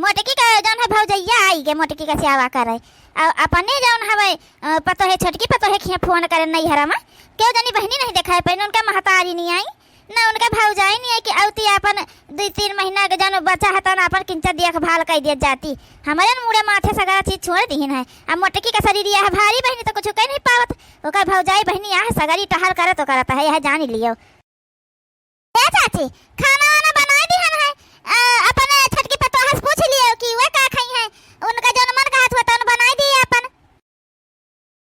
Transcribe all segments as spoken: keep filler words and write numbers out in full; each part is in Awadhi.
मोटकी का जौन है भौजइया आई गे मोटकी का सेवा करे। अउ अपने जौन हवे, अ, पतोहे, छोटकी पतोहे खिया फोन करे नैहरा में। केहू जनी बहिनी नहीं देखाए पइने, उनका महतारी नहीं आई, ना उनका भौजाई नहीं आई कि अउती अपन दुइ तीन महीना के जौन बच्चा है तौन अपन किंचा देखभाल कइ दिया जाती। हमरे न मुड़े माथे सगरा चीज छोड़ दिहिन है। अब मोटकी का शरीर यह भारी बहिनी तो कुछ कह नहीं पावत, ओकर भौजाई बहिनी यह सगरी टहल करत ओकरत है, यह जान लियो। ए चाची, खाना वाना बनाइ दिहन है? अ, अपने छोटकी पतोह से पूछ लियो कि वे का खाई है, उनका जौन मन कहत हुआ तौन बनाइ दिए अपन।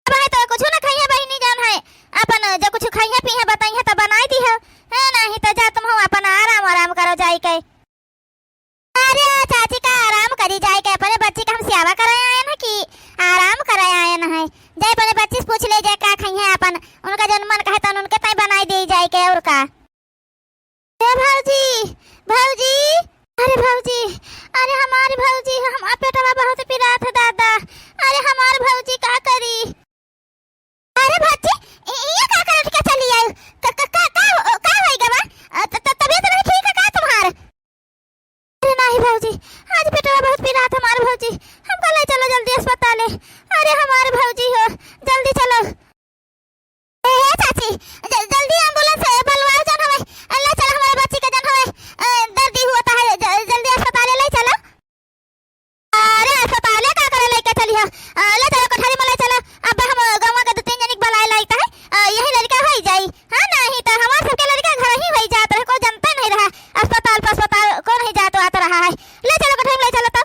अब है तो कुछ ना खाई है बहिनी, जौन है अपन जो कुछ खाई है पी है बताई है तो बनाइ दिहो। है नहीं तो जा तुम हो अपन आराम आराम करो जाई के। अरे चाची का आराम करी जाए के, अपने बच्ची का हम सेवा करे आयन है कि आराम करे आयन है। जाए अपने बच्ची से पूछ ले जाए का खाई है अपन, उनका जौन मन कहे तौन उनके ताई बनाई दे जाए के और का। ए भौजी, भौजी, अरे भौजी, अरे हमार भौजी, हमार पेटवा बहुत पिरात है दादा। अरे हमार भौजी का करी? अरे भौजी, इ-, ये का करत के चली आई? का, का, का, का, का होई गवा? अ, त-, त-, तबीयत नहीं ठीक है का तुम्हार? अरे नाही भौजी, आज पेटवा बहुत पिरात हमार भौजी, हमका ले चलो जल्दी अस्पताले। अरे हमार भौजी हो, जल्दी चलो। ए, ए चाची, ज-, जल्दी ambulance बुलवाओ जौन हवे, ले चलो हमारे बच्ची के जौन हवे, अ, दर्दी हुआ है, ज-, जल्दी अस्पताले ले चलो। अरे अस्पताले का करे लइके चलिहा? अ, ले चलो कोठरी में ले चलो। अब हम गौवा के दो तीन जनी के बुलाए लाइक है, अ, यही लड़का होई जाई। हाँ, नहीं तो हमार सबके लड़का घर ही होई जात रहे, कोई जनता नहीं रहा। अस्पताल पर अस्पताल कौन ही जात आत रहा है? ले चलो कोठरी में ले चलो तो।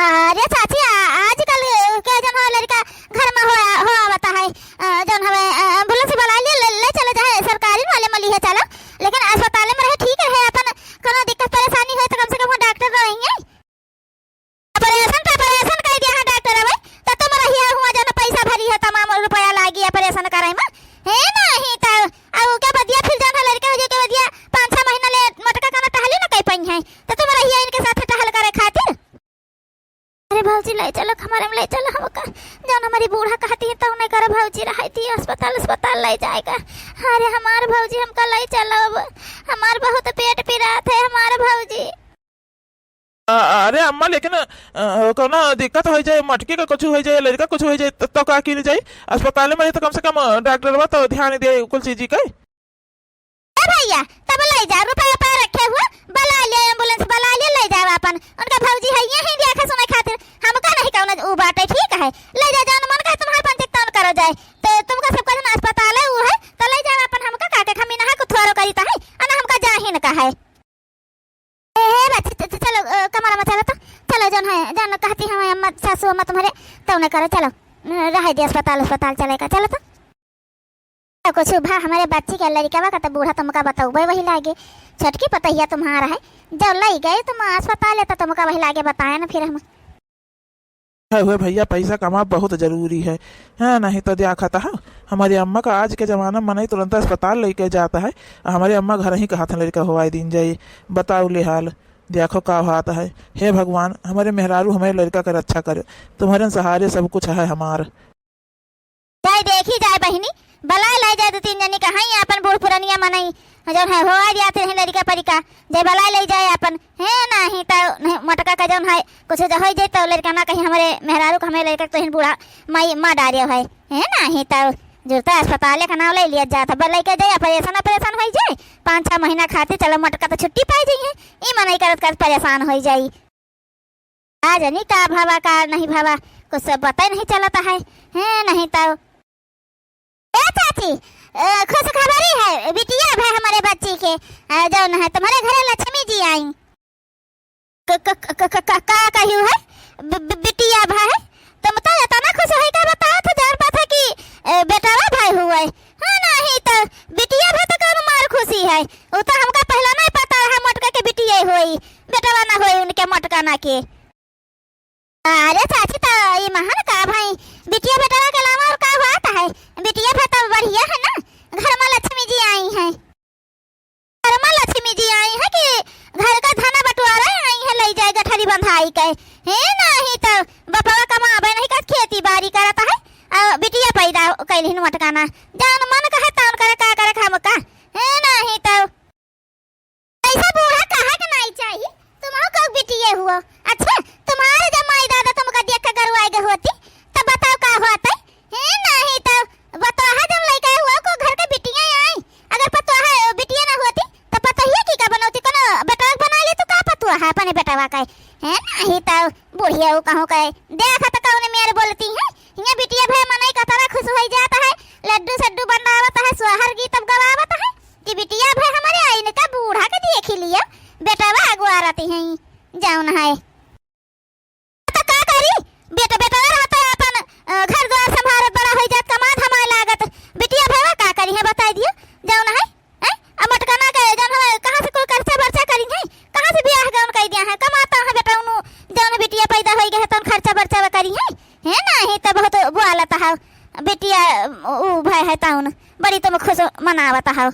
अरे चाची, आ-, आजकल के जौन है लड़का घर में हो, हो आवता है, अ, जौन हवे, अ, ambulance बुला लिए, ले, ले चलो चाहे सरकारी वाले में लिए चलो, लेकिन अस्पताले में रहे ठीक रहे। अपन कोनो दिक्कत परेशानी होए तो कम से कम वो डॉक्टर रहिए। ऑपरेशन पे ऑपरेशन कइ दिया है डॉक्टर अबे, तो तुम रहिया हुआ जौन पैसा भरी है, तमाम रुपया लागी ऑपरेशन करे में। हे नहीं तो, अब ओके बदिया फिर जौन है लड़का हो जाए के बदिया पाँच छह महीना ले मोटका काना टहली न कइ पाई है, तो तुम रहिया इनके साथ टहल करे खातिर। अरे भौजी ले चलो, हमारे में ले चलो हमका, जौन हमारी बूढ़ा कहती है तो नहीं करे भौजी, रहाई थी अस्पताल, अस्पताल ले जाएगा। अरे हमार भौजी हमका ले चलो, अब हमार बहुत पेट पिरात है हमार भौजी। अ-, अरे अम्मा, लेकिन, अ, कौनो दिक्कत होइ जाए, मटकी का कुछ होइ जाए, लड़का कुछ होइ जाए, त-, तो का कीन जाए? अस्पताल में रहे तो कम से कम, अ, डॉक्टरवा तो ध्यान दे कुल चीज के। ए भैया, तब ले जा, रुपया पे रखे हुआ, बुला ले ambulance, बुला ले, ले जाओ अपन। उनका भौजी है यहीं देखा सुने खातिर, हमका नहीं कौनो उ बाटे, ठीक है? ले जा, जौन मन कहे तुम्हारे पंचायत तौन करो जाए, तो तुमका सबका जन अस्पताल है, उ है, तो ले जाओ अपन, हमका का के खमी ना है, कुछ थोड़ो करी तो है, अना हमका जाहिन का है। ए, हे बच्ची, च-, च-, चलो, अ, कमरा में चलो तो। चलो, जौन है, जौन कहती है अम्मा, सासू अम्मा तुम्हारे, तौने करो, चलो। अ, रहे दे अस्पताल, अस्पताल चले का, चलो तो। तो कुछ भा हमारे बच्ची के लड़िकवा का तो बूढ़ा तुमका बतौबे वही लागे। छोटकी पतोहिया तुम्हारा है, जब लई गए तुम अस्पताल, तो तुमका वही लागे बताए ना फिर हम। है हुए भैया, पैसा कमा बहुत जरूरी है, है नहीं तो देखत है, हमारी अम्मा का आज के जमाना में मनई तुरंत अस्पताल लइके जात है, आ हमारी अम्मा घर ही कहत है लड़का होवाई दीन जाई। बताओ ले हाल, देखो का होत है। हे भगवान, हमारे मेहरारू हमारे लड़का के रक्षा करे, तुम्हारे सहारे सब कुछ है हमार। जाए देखी जाए बहिनी, बलाए लाई जाए दो तीन जनी कहाँ ही अपन बूढ़ पुरनिया मनई, जौन है होवाई दिया थे लड़का परिका, जाए बलाए लाई जाए अपन, हे नाही तो नहीं, मोटका का जौन है कुछ जो होइ जाए तो लड़का ना कहीं हमारे मेहरारू का हमारे लड़का तो हिन बूढ़ा माई मार डारे है, हे नाही तो जुरता अस्पताल का नाम ले लिया जाता, बलाए के जाए ऑपरेशन, ऑपरेशन होइ जाए, पाँच छह महीना खातिर चलो मोटका तो छुट्टी पाई जाइए, ई मनई करत करत परेशान होइ जाई। का जानी का भवा, का नहीं भवा, कुछ सब पता ही नहीं चलता है। हैं, नहीं तो। ए चाची, ए, खुशखबरी है, बिटिया भा हमारे बच्ची के, अ, जौन है तुम्हारे घरे लक्ष्मी जी आई। क-, क-, क-, क-, क-, का कहियो है? ब-, ब-, बिटिया भा है? तुम तो इतना खुश होई का बताओ तो जान पाता कि, ए, बेटवा भाई हुआ है। हाँ, नहीं तो बिटिया भा तो कौन मार खुशी है? वो तो हमका पहला नहीं पता रहा मोटका के बिटिया होई। बेटवा ना होई उनके मोटका ना के। अरे चाची, तो ई महान का भाई, बिटिया बेटवा के अलावा और का बात है? बिटिया भा तो बढ़िया है ना, घर में लक्ष्मी जी आई हैं। घर में लक्ष्मी जी आई हैं कि घर का धना बंटवारा आई हैं, ले जाए गठरी बंधाई के। हे नहीं तो बपवा कमावे नहीं का, खेती बाड़ी करता है, और बिटिया पैदा कैलिन मोटका ना, जौन मन कहे तौन करे, का करे हम का। हे नहीं तो ऐसा बूढ़ा कहा के नहीं चाहिए, तुम हो कब बिटिए हुआ, अपने बेटवा का है, नाहीं तउ बुढ़िया उ कहूँ का है। देखा त कौन मेर बोलती है, हियाँ बिटिया भए मनई कतना खुश होइ जात है, लड्डू सड्डू बनावत है, सोहर गीत अब गवावत है कि बिटिया भए हमरे आइन का बूढ़ा के देखि लियो, बेटवा अगुआरत है, जौन है। त का करी? बेटा, बेटवा रहत है अपन, अ, घर द्वार संभारत, बड़ा होइ जात, कमात धमाए लागत। बिटिया भवा का करिहैं, बताइ दियो, जौन है, हैं? अब मटकना के जौन है, कहाँ से कोई खर्चा बर्चा करिहैं? कहाँ से बियाह गौन कइ दिया है? कमात है बेटा, उनु जौन बिटिया पैदा होइ गए है, तौन खर्चा बर्चा वा करिहैं? है नाहीं त बहुत बोलत है, बिटिया उ भए है तौन, बड़ी तुम खुश मनावत है।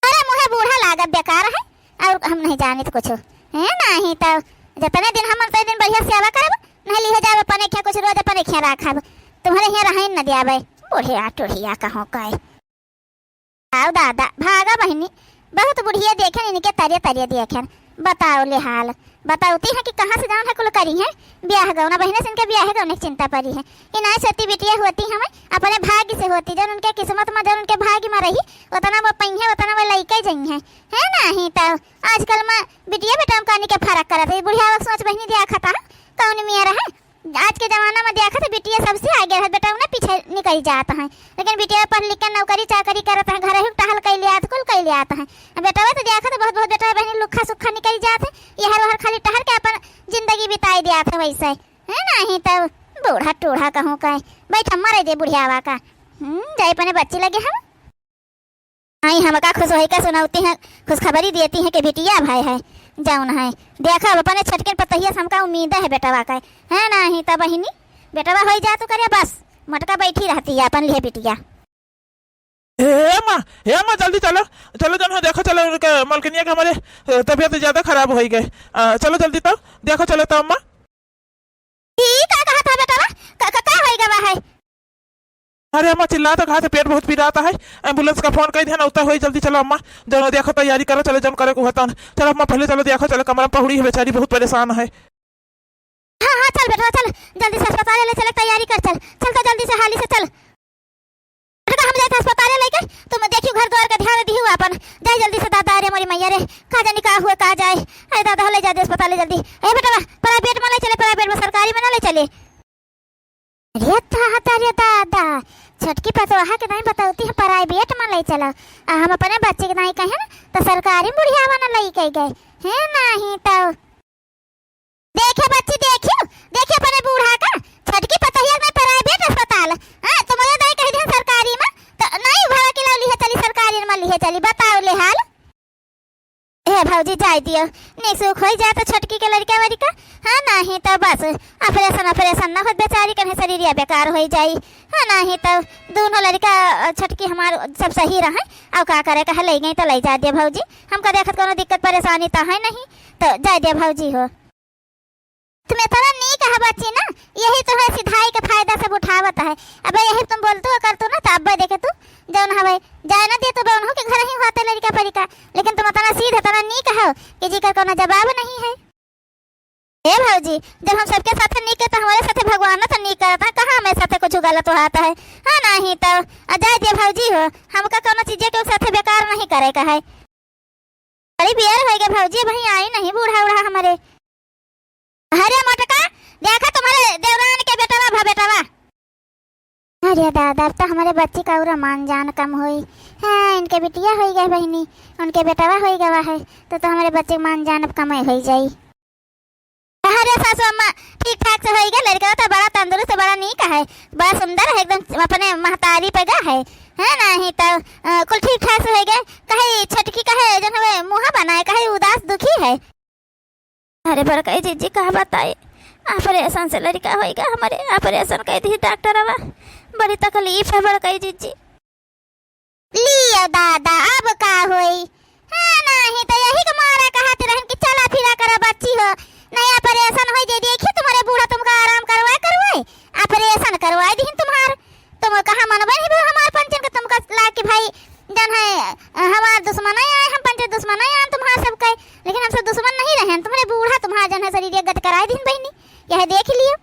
अरे मुहे बूढ़ा लागत बेकार है, और हम नहीं जानित कुछ। है नाहीं त जतने दिन हम ततने दिन बढ़िया सेवा करब, नहीं लिहे जाब अपने खे कुछ रोज अपने खे राखब, तुम्हरे हियाँ रहन न द्याबे। बुढ़िया टुढ़िया कहूँ का है। आओ दादा, भागा बहिनी, बहुत बुढ़िया देखेन, इनके तरे तरे देखेन। बताओ ले हाल, बतउती है कि कहाँ से जौन है कुल करिहैं, बियाह गौना बहिने से इनके बियाह गौने की चिंता परी है। ई नाहीं सोती बिटिया होती हमें, अपने भाग्य से होती, जौन उनके किस्मत में, जौन उनके भाग्य में रही, उतना वो पइहैं, उतना वो लइके जइहैं। है नाहीं त आजकल में बिटिया बेटा में कानी के फरक करत है। बुढ़िया सोच बहिनी देखत है, कौन मेर है। आज के जमाना में देखत है, बिटिया सबसे आगे रहत, बेटवा ना पीछे निकल जात है। लेकिन बिटिया पढ़ लिख के नौकरी चाकरी करत है, घर ही टहल कइ लियात, कुल कइ लियात है। बेटवा तो देखत है, बहुत, बहुत बेटवा बहिनी लुक्खा सुक्खा निकल जात है, इहर उहर खाली टहल के अपन जिंदगी बिताइ दियात है वैसे। है नाहीं त बूढ़ा टूढ़ा कहूँ का है। बैठ, मरे दे बुढ़ियावा का। हम्म, जाए अपने बच्ची लगे हम। आई हमका खुश होई के सुनौती हैं, खुशखबरी देती हैं कि बिटिया भए है, जौन है। देखा, अब अपने छोटकिन पतोहिया से हमका उम्मीद है बेटवा का, है नाहीं त बहिनी, बेटवा होइ जा तू करे बस, मटका बैठी रहती है अपन लिए बिटिया। हे माँ, हे माँ, जल्दी चलो, चलो जौन है, देखो, चलो उनके मलकिनिया के हमरे, अ, तबियत ज्यादा खराब होइ गए। अ, चलो जल्दी तब, देखो, चलो तब माँ। ई का कहत है बेटवा? का, का, का होइ गवा है? अरे अम्मा, चिल्लात है, कहा से पेट बहुत पिरात है, एम्बुलेंस का फोन कइ दिया ना, उतना होई, जल्दी चलो अम्मा, जौन देखो तैयारी करो, चलो जौन करे को होता। चलो अम्मा, पहले चलो देखो, चलो कमरा में पहुड़ी है बेचारी, बहुत परेशान है। हाँ, हाँ, चल बेटवा, चल, जल्दी से अस्पताल ले चले, तैयारी कर, चल, चल तो जल्दी से हाली से चल। बेटा, हम जाए थे अस्पताल लेके, तुम देखियो घर द्वार का ध्यान दियो अपन, जाए जल्दी से। दादा, अरे मोरी मैया रे, का जानी का हुए, का जाए, अरे दादा हो, ले जा दे अस्पताल जल्दी। ए बेटवा, प्राइवेट में ले चले, प्राइवेट में, सरकारी में ना ले चले। अरे दादा, अरे दादा, छोटकी पतोहा के नाहीं बतौती है, प्राइवेट में ले चलो। आ हम अपने बच्ची के नाहीं कहेन, त सरकारी बुढ़ियावा न लइके गए। है नाहीं त। देखे बच्ची, देखियो, देखियो अपने बूढ़ा का, छोटकी पतोहिया के नाहीं प्राइवेट अस्पताल। हाँ, तुम्हरे दाई कहि दिहन सरकारी में, त नाहीं भवा के ला लिहे चली, सरकारी में लिहे चली, बताओ ले हाल। हे भौजी, जाए दियो, निसुख होई जाए त छोटकी के लड़का वड़का। हाँ, नाहीं त बस ऑपरेशन, ऑपरेशन ना होत बेचारी, कहीं शरीरिया बेकार होई जाई। हाँ, नाहीं त दूनो लड़का, अ, छोटकी हमार सब सही रहे, अउ का करे, कहे ले गई त ले जाए दियो भौजी, हमका देखत कौनो दिक्कत परेशानी त है नहीं, त जाए दियो भौजी हो। तुम एतना नीक ह बच्ची ना, यही तोहरे सिधाई के फायदा सब उठावत है। अबे यही तुम बोलतू करतू ना, त अब्बे देखे तू जौन हवे, जाए ना देतू बे उनहू के घर ही होते लड़का परिका। लेकिन तुम एतना सीध, एतना नीक हो कि जेकर कौनो जवाब नहीं है। ए भौजी, जब हम सबके साथे नीक है, त हमरे साथे भगवान तो नीक करत है, कहाँ हमरे साथे कुछ गलत होत है? हाँ, नाहीं त, आ जाए दे भौजी हो, हमका कौनो चीजे के साथे बेकार नहीं करे का है। बड़ी बेर होइ गए भौजी, अबहीं आई नहीं बूढ़ा उढ़ा हमरे। अरे मोटका, देखा तुम्हरे देवरान के बेटवा भा बेटवा। अरे दादा, अब त हमरे बच्ची का अउर मान जान कम होई। हाँ, इनके बिटिया होइ गए बहिनी, उनके बेटवा होइ गवा है, त, त हमरे बच्ची के मान जान अब कमे होइ जाई। अरे सासू अम्मा, ठीक ठाक से होई गए, लड़का त बड़ा तंदुरुस्त, बड़ा नीक है, बड़ा सुंदर है, एकदम अपने महतारी पे गा है, है नाहीं त, अ, कुल ठीक ठाक से होई गए। कहे छोटकी कहे जौन हवे मुँह बनाए, कहे उदास दुखी है। अरे बड़कई जीजी का बताई, ऑपरेशन से लड़का होई गए हमरे, ऑपरेशन कइ दी डॉक्टरवा, बड़ी तकलीफ है बड़कई जीजी। लियो दादा, अब का होई? हाँ, नाहीं त यही के मारा कहत रहन कि चला फिरा करा बच्ची हो, नहीं ऑपरेशन होइ जाई, देखिए तुम्हरे बूढ़ा तुमका आराम करवाए करवाए, ऑपरेशन करवाए दिहिन तुम्हार। तुम कहाँ मनबे नहीं भा हमार पंचन के तुमका ला कि भाई जौन है, हमार दुश्मन आए, हम पंचन दुश्मन आए तुम्हार सबके, लेकिन हम सब दुश्मन नहीं रहेन, तुम्हरे बूढ़ा तुम्हार जौन है शरीर गत कराए दिहिन बहिनी, यह देख लियो।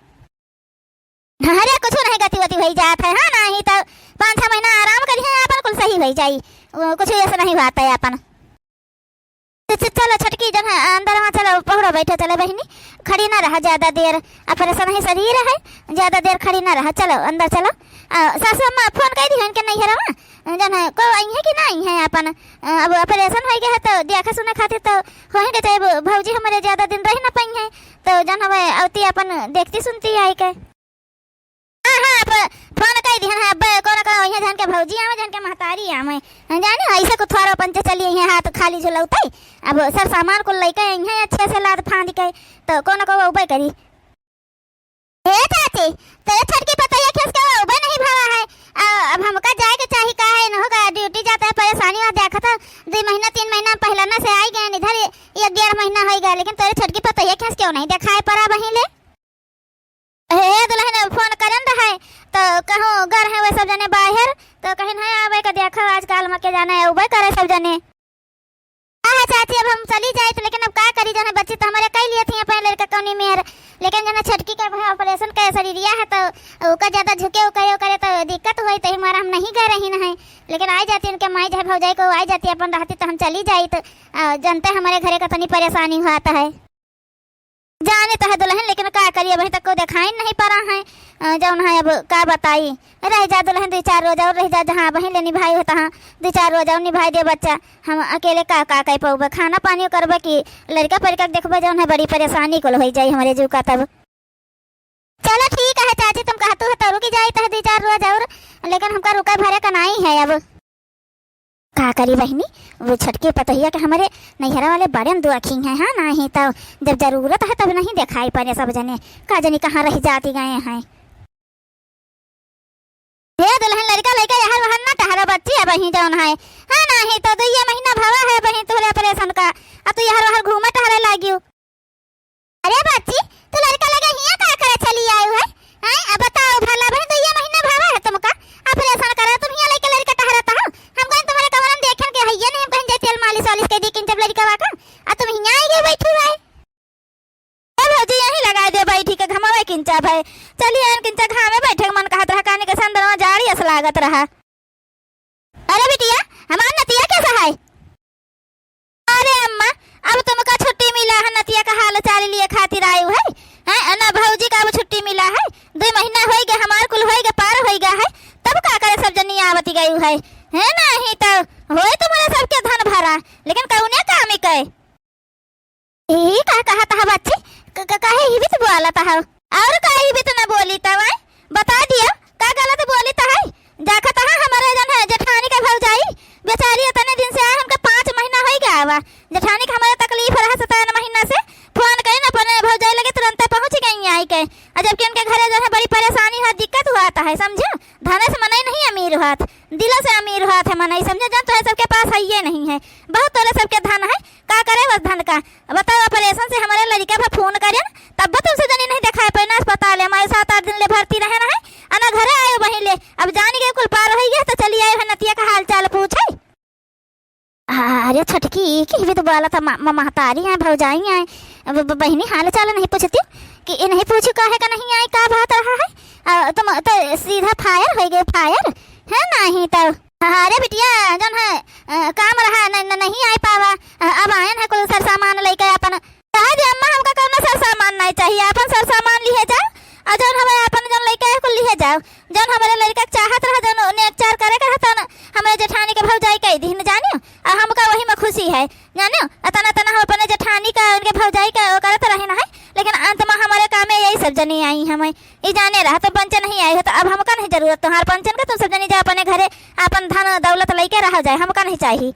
अरे कुछ नहीं गति वति होई जात है, हाँ, नाहीं त पाँच छह महीना आराम करिहैं, आपन कुल सही होई जाई, उ, कुछ ऐसा नहीं होत है आपन। च-, च-, चलो छोटकी जौन है अंदर वहाँ चलो, बैठो, चलो बहिनी, खड़ी ना रहा ज्यादा देर, operation ही शरीर है, ज्यादा देर खड़ी ना रहा, चलो अंदर चलो। आ, सासू अम्मा फोन कइ दिहन के नैहरवा, जौन है, को अइहैं कि ना अइहैं अपन, अ, अब operation होइ गया है तो देखे सुने खातिर तो होइहैं के चाही, अब भौजी हमरे ज्यादा दिन रहि ना पइहैं, तो जौन हवे अउती अपन देखती सुनती आइके। हाँ, हाँ, अब फोन कइ दिहन है, अब कौन का अइहैं, जौन के भौजी आवे, जौन के महतारी आवे, जाने ऐसे को थोड़ा पंचे चली अइहैं हाथ खाली झुलौते, अब सर सामान कुल लइके अइहैं अच्छे से लाद फांद के, तो कौन का अउबे करी। ए चाची, तोरे छोटकी पतोहिया खेस के अउबे नहीं भवा है। आ, अब हमका जाए के चाही, का है, इनहू का duty जाता है, परेशानी हुआ देखत है, दुइ महीना, तीन महीना पहिले ना से आई गए इधर, ए-, एक डेढ़ महीना होइ गया, लेकिन तोरे छोटकी पतोहिया खेस क्यों नहीं देखाए पड़ा बहिन ले? हे दुलहिन, फोन करन रहे, तो कहूँ गर है वे सब जने बाहर, तो कहिन है आवे के देखो, आजकल में के जाने अउबे करे सब जने। हाँ, हाँ, चाची, अब हम चली जाइत, लेकिन अब का करी, जौन है बच्ची तो हमरे कइ लिए थी अपने लड़का कौनी मेर, लेकिन जौन है छोटकी के भाई operation के शरीरिया है, तो ओका ज्यादा झुके, उ करे, उ करे, तो दिक्कत होई, तो हमारा हम नहीं गए रही न है, लेकिन आइ जाती उनके माई चाहे भौजाई को आइ जाती, अपन रहती, तो हम चली जाइत, आ, जनते हमरे घरे का तनी परेशानी हुआ तो है। जाने तो है दुलहिन, लेकिन का करी, अबहीं तक को देखाइन नहीं पड़ा है। अ, जौन है अब का बताई, रहि जा दुलहिन दुइ चार रोज अउर रहि जा, जहाँ अबहीं ले निभाई हो तहाँ दुइ चार रोज अउर निभाई दे बच्चा। हम अकेले का, का कइ पउबे, खाना पानी करबे कि लड़का परिका के देखबे, जौन है बड़ी परेशानी कुल होइ जाई हमरे जीव का तब। चलो ठीक है चाची, तुम कहतू हो तो रुकी जाइत है दुइ चार रोज अउर, लेकिन हमका रुके भरे का नाई है अब। का करी बहिनी, वो छोटकी पतोहिया के हमरे नैहरा वाले बड़े दुखी हैं, हाँ, नाहीं तो जब जरूरत है तब नहीं देखाई पड़े सब जने, का जनी कहाँ रहि जाती गए हैं। हे दुलहिन, लड़का लइके यहर वहर ना टहरो बच्ची, अबहीं जौन है, हाँ, नाहीं तो दुइये महीना भवा है अबहीं तोहरे operation का, अब तू यहर वहर घूमे टहरे लागियो। अरे बच्ची, तू लड़का लगे हियाँ का करे चली आयु है? हैं? अब बताओ भला, अबहीं दुइये महीना भवा है तुमका operation करा, तुम हियाँ लइके लड़का टहरत हो? हम कहेन तुम्हरे कमरन देखेन के हइये नहीं, हम कहेन जाई तेल मालिश वालिश कइ दी किंचब लड़कवा का, आ तुम हियाँ आइ गए बैठी हुआ है। ए भौजी, यहीं लगाइ दे बैठी के घमवे किंचा भय, चली आयन किंचा घामे बैठे के मन कहत रहा, कानी के संदरवा जाड़ी अस लागत रहा। अरे बिटिया, हमार नतिया कैसा है? अरे अम्मा, अब तुमका छुट्टी मिला है, नतिया का हाल चाल लिए खातिर आयु है, हैं? ना भौजी का अब छुट्टी मिला है, दुइ महीना होइ गए, हमार कुल होइ गए, पार होइ गए है, तब का करे सब जनी आवत गयु है, हैं? नाहीं तो होए तुम्हरे सबके धन भरा, लेकिन कौने काम के? ई का कहत ह बच्ची? क-, क-, काहे हिबित बोलत ह? अउर का हिबित न बोली तब, आय? बता दियो, का गलत बोली त है? देखत ह हमरे जौन है जेठानी के भौजाई, बेचारी इतने दिन से आए, हमके पाँच महीना होइ गया बा। जेठानी के हमरे तकलीफ रहा सतावन महीना से, फोन कइन अपने भौजाई लगे तुरंते पहुँच गई आइके। अउर जबकि उनके घरे जौन है बड़ी परेशानी है, दिक्कत हुआ त है, समझो? धने से मनई नहीं अमीर हुआ, दिलों से अमीर हुआ है मनई, समझो? जौन तोहरे सबके पास है ये नहीं है, बहुत तोहरे सबके धन है, का करे बस धन का? बताओ, operation से हमरे लड़िका भा फोन करेन, तब तुमसे जनी नहीं देखाए पाइन अस्पताल, हमारे सात आठ दिन ले भर्ती रहेन है, अना घरे आयो बहिन ले। अब जानी के कुल पार होइ गया, तो चली आयो है नतिया का हाल चाल पूछे। अरे छोटकी, ई की भी तो बोला था, मा-, मा-, महतारी है, भौजाई है, अब ब-, बहिनी हाल चाल नहीं पूछती कि ये नहीं पूछू काहे का नहीं आई, का बात रहा है? आ, तुम तो सीधा fire होइ गए, fire है नहीं तो। अरे बिटिया, जौन है, अ, काम रहा, न, न, नहीं आइ पावा, अ, अब आयन है कुल सर सामान लइके अपन। कहा दे अम्मा, हमका कौनो सर सामान नहीं चाहिए, अपन सर सामान लिहे जाओ, अउर जौन हवे अपन जौन लइके है कुल लिहे जाओ, जौन हमरे लड़िका के चाहत रहा, जौन नेक चार करे के रहा, तौन हमरे जेठानी के भौजाई कइ दिहिन, जानियो, अउर हमका वही में खुशी है, जानियो, अतना तना हम अपने जेठानी का, उनके भौजाई का वो करत रहे ना है, लेकिन अंत में हमरे कामे यही सब जनी आई हमें। ई जाने रहा, तो पंचे नहीं आए हो, तो अब हमका नहीं जरूरत तुम्हार पंचन का, तुम सब जनी जा अपने घरे, अपन धन दौलत लइके रह जाए, हमका नहीं चाही।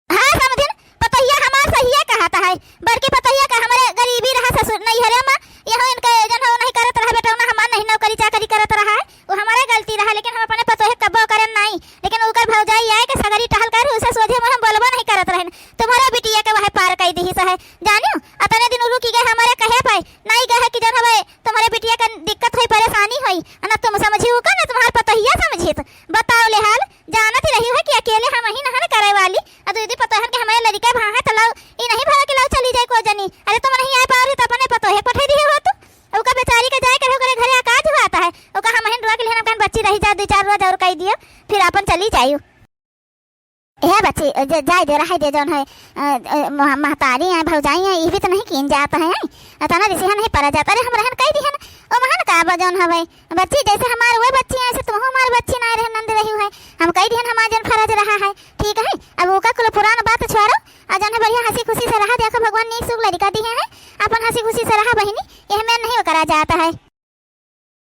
हाँ समधिन, पतोहिया हमार सहिए कहत है, बड़की पतोहिया का हमरे गरीबी रहा ससुर नैहरे में, यहाँ इनके जौन हो नहीं करत रहा बेटौना हमार नहीं नौकरी चाकरी करत रहा है, वो हमारे गलती रहा, लेकिन हम अपने पतोहे कब्बो करन नहीं, लेकिन ओकर भौजाई आए के सगरी टहल कर उसे सोझे मुँह हम बोलबो नहीं करत रहन। तुम्हरे बिटिया के वह पार कइ दिहिस है, जानियो, अतने दिन उ रुकि गए हमरे कहे पे, नहीं कहे कि जौन हवे तुम्हरे बिटिया के दिक्कत होई, परेशानी होई, ना तुम समझियो का, ना तुम्हार पतोहिया समझित। बताओ ले हाल, जानत ही रही है कि अकेले हम ही नहन करे वाली, अउर दीदी पतोहन के हमारे लड़िका भा है, तो लाओ, ई नहीं भवा कि लाओ चली जाए को जनी। अरे तुम नहीं आए पाओ रही तो अपने पतोहे पठे दिहे हो तू। ओका बेचारी के जाए के रहो, ओकरे घरे अकाज हुआ आता है, ओका हम ही रोक लिहन, हम कहन बच्ची रही जा, दुइ चार रोज अउर कइ दियो, फिर अपन चली जाइयो। ए ए बच्ची, अ, ज-, जाए दे, रहे दे, जौन है, अ, अ, मह-, महतारी है, भौजाई है, ई भी तो नहीं कीन जात है, हैं? अ, तना रिसिहा नहीं परा जात। अरे, हम रहन कई दिहन, ओ महन का बा जौन हवे, बच्ची जैसे हमार वह बच्ची है, ऐसे तुमहू हमार बच्ची ना रहे, नंद रही है। हम कई दिहन हमार जौन फर्ज रहा है, ठीक है? अब ओका कुल पुरान बात छोड़ो, आ जौन है बढ़िया हँसी खुशी से रहा, देखो भगवान नीक सुख लड़िका दिहे हैं, अपन हँसी खुशी से रहा बहिनी, यह में नहीं करा जात है।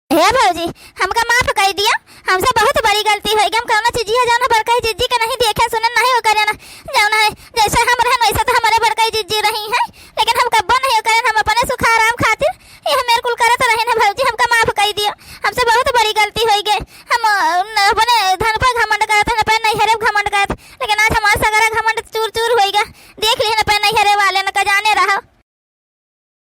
हे भौजी, हमका माफ कई दिया, हमसे बहुत बड़ी गलती होई गई। हम कौनो चीजिया जौन है बड़का जिज्जी के नहीं देखे सुने नहीं ओकरे ना, जौन है जैसे हम रहन वैसे तो हमारे बड़का जिज्जी रही हैं, लेकिन हम कब्बो नहीं ओकरे, हम अपने सुख आराम खातिर ये मेरे कुल करत रहे ना भौजी, हमका माफ कई दिया, हमसे बहुत बड़ी गलती होई गई। हम, अ, न, अपने धन पर घमंड करत हैं, अपने नैहरे पर घमंड करत, लेकिन आज हमार सगरा घमंड चूर चूर होई गया। देख लिहन अपने नैहरे वाले न का जाने रहो।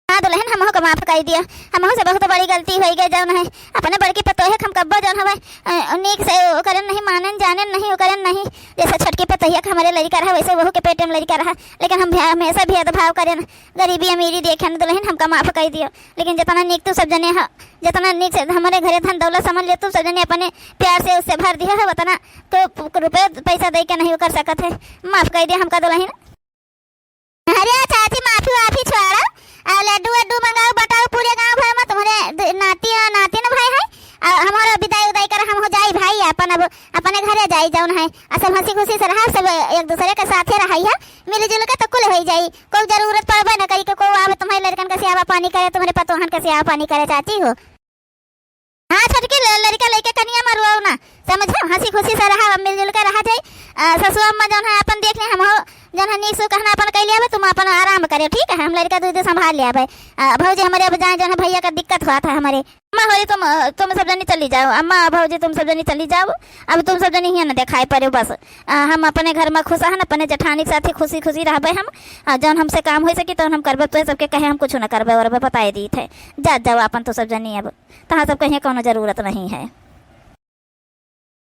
हाँ दुल्हन, हमहू का माफ कई दिया, हमहू से बहुत बड़ी गलती होई गई, जौन है अपने बड़की पतोहे के हम कब्बो जौन हवे, अ, नीक से ओकरन नहीं मानन, जानन नहीं ओकरन नहीं, जैसे छोटकी पतोहिया के हमारे लड़िका रहा, वैसे वहू के पेटे में लड़िका रहा, लेकिन हम भे-, हमेशा भेदभाव करेन, गरीबी अमीरी देखेन। दुल्हन, हमका माफ कई दियो, लेकिन जितना नीक तू सब जने ह, जितना नीक से हमारे घरे धन दौलत समझ ले, तू सब जने अपने प्यार से उससे भर दिया है, उतना तो रुपये पैसा दे के नहीं कर सकत है। माफ कई दिया हमका दुल्हन। अरे चाची, माफी वाफी छोड़ो, आ, लड्डू वड्डू मंगाओ, बटाओ पूरे गाँव भर में, तुम्हारे द-, नाती और नातिन भाई है, आ, हमारा विदाई उदाई कर, हम हो जाई भाई अपन, अब अपने घरे जाई जौन है, आ सब हँसी खुशी से रहा, सब एक दूसरे के साथे रही है, मिलजुल के तो कुल होई जाई, कोई जरूरत पड़बे न करी कि कोई आवे तुम्हारे लड़कन के सेवा पानी करे, तुम्हारे पतोहन के सेवा पानी करे, चाची हो। हाँ छोटकी, ल-, लड़िका लइके कनिया मरुआओ ना, समझो, हँसी खुशी से रहा, मिलजुल के रहा जाई। आ, ससुआ अम्मा जौन है अपन देख ले, हम हो जौन है नीक से कहना अपन कैले आवे, तुम अपन आराम करे, ठीक है, हम लड़िका दूध संभाल ले आवे। आ, भौजी हमारे अब जाए, जौन है भैया का दिक्कत हुआ था हमारे। अम्मा होरी तुम, तुम सब जनी चली जाओ, अम्मा भौजी तुम सब जनी चली जाओ, अब तुम सब जनी हियाँ न दिखाई पड़े बस। आ, हम अपने घर में खुश हन, अपने जेठानी के साथे खुशी खुशी रहबे हम। आ, जौन हमसे काम हो सकी तौन हम करबे, तो सबके कहे हम कुछ न करबे और बताए दी थे। जा जाओ अपन तो सब जनी, अब तहाँ सब कहीं कौनो जरूरत नहीं है।